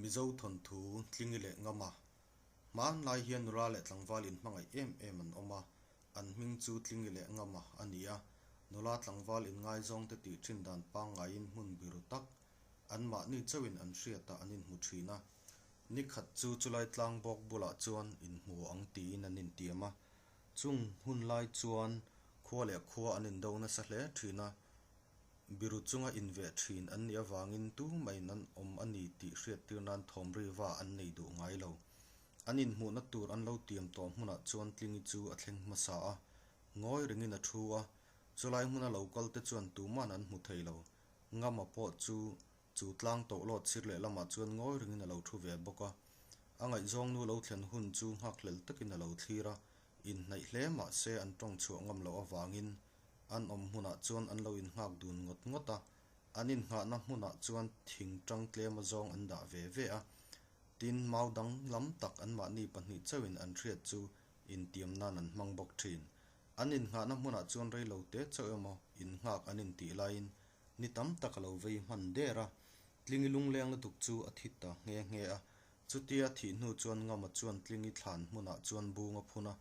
Mizo thawnthu Tlingi leh Ngama Hmanlai hian nula leh tlangval inhmangaih em em an awm a, an hming chu Tlingi leh Ngama a ni a. Nula tlangval inngaizawngte tih thin dan pangngaiin hmun biru tak anmahni chauhin an hriatah an inhmu thin a. Nikhat chu chulai tlang bawk bulah chuan inhmu ang tiin an intiam a. Chung hun lai chuan khua leh khua an indo nasa hle thin a. Biru chunga inveh thin an nih avangin tumaiin an awm a ni tih hriattir nan thawmri va an nei duh ngai lo. An inhmuhna tur an lo tiam tawh hmunah chuan Tlingi chu a thleng hmasa a, ngawi rengin a thu a, chulai hmuna lo kal te chuan tuman an hmu thei lo. Ngama pawh chu chu tlang tawhlawt sir leh lamah chuan ngawi rengin a lo thu ve bawk a. A ngaihzawng nu lo thlen hun chu nghakhlel takin a lo thlir a, inhnaih hle mah se an tawng chhuah ngam loh avangin An awm hmunah chuan an lo innghak dun ngawt ngawt a, an innghahna hmunah chuan thing tang tlem azawng an dah ve ve a. Tin, mau dang lam tak anmahni pahnih chauhin an hriat chu intiam nan an hmang bawk thin. An innghahna hmunah chuan rei lo te chauh emaw innghak an intih laiin ni tam tak a lo vei hman der a. Tlingi lungleng lutuk chu a thi ta nghe nghe a. Chutia thih hnu chuan Ngama chuan Tlingi thlan hmunah chuan bung a phun a,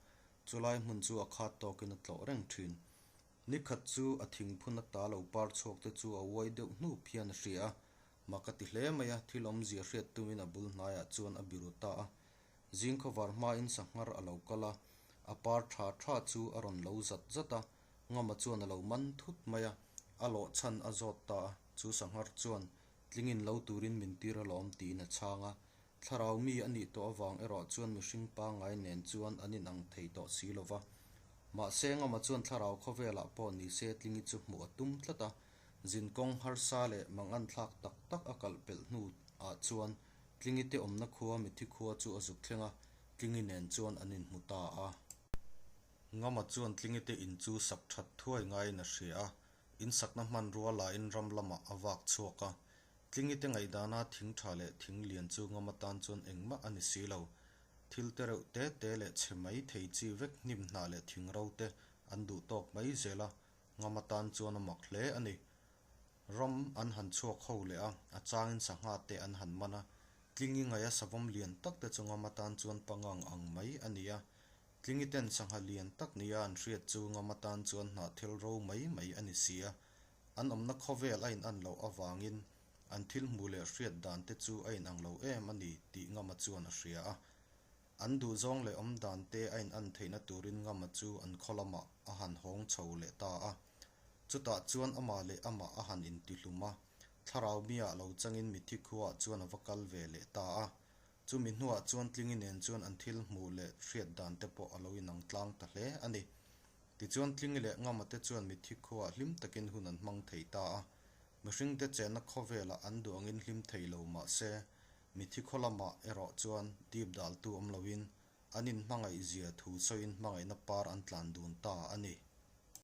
Chulai hmun chu a khat tawkin a tlawh reng thin. Nikhat chu a thingphun ata lo par chhuak te chu a uai deuh hnup hian a hria a, mak a ti hle mai a, thil awmzia hriat tumin a bul hnaiah chuan a biru ta a. Zing khawvar hmain sanghar a lo kal a, a par tha tha chu a rawn lo zat zat a, Ngama chuan a lo man thut mai a, a lawh chhan a zawt ta a, chu sanghar chuan tlingin lo turin min tir alawm tiin a chhang a, Thlarau mi a nih tawh avang erawh chuan mihring pangngai nen chuan an inang thei tawh si lo va. Mahse, Ngama chuan thlarau khawvelah pawh ni se Tlingi chu hmuh a tum tlat a, zinkawng harsa leh mangan thlak tak tak a kalh pelh hnu ah chuan Tlingi te awmna khua mithi khua chu a zuk thleng a, Tlingi nen chuan an inhmu ta a. Ngama chuan Tlingi te in chu sak that thuai ngaiin a hria a, in sakna hmanrua lain ram lamah a vak chhuak a, Tlingi te ngaihdana thing tha leh thing lian chu ngam atan chuan engmah a ni si lo. Thil te reuh te te leh chhe mai thei chi vek hnim hnah leh thing ro te an duh tawk mai zel a, ngam atan chuan a mak hle a ni. Ram an han chhuak ho leh a, a changin sangha te an han man a, Tlingi ngaia savawm lian tak te chu ngam atan chuan pangang ang mai a ni a. Tlingi ten sangha lian tak nia an hriat chu ngam atan chuan hnahthil ro mai mai a ni si a. An awmna khawvel a inan loh avangin an thil hmuh leh hriat dan te chu a inang lo em a ni tih Ngama chuan a hria a. An duhzawng leh awm dan te a inan theihna turin Ngama chu an khaw lamah a han hawng chho leh ta a. Chutah chuan amah leh amah a han intihlum a, thlarau miah lo changin mithi khuaah chuan a va kal ve leh ta a. Chumi hnuah chuan Tlingi nen chuan an thil hmuh leh hriat dan te pawh a lo inang tlang ta hle a ni. Tichuan Tlingi leh Ngama te chuan mitthi khuaah hlim takin hun an hmang thei ta a. Mihringte chenna khawvelah an duh angin hlim thei lo mah se, mitthi khaw lamah erawh chuan dip daltu awm loin an inhmangaihzia thu sawiin hmangaihna par an tlan dun ta a ni.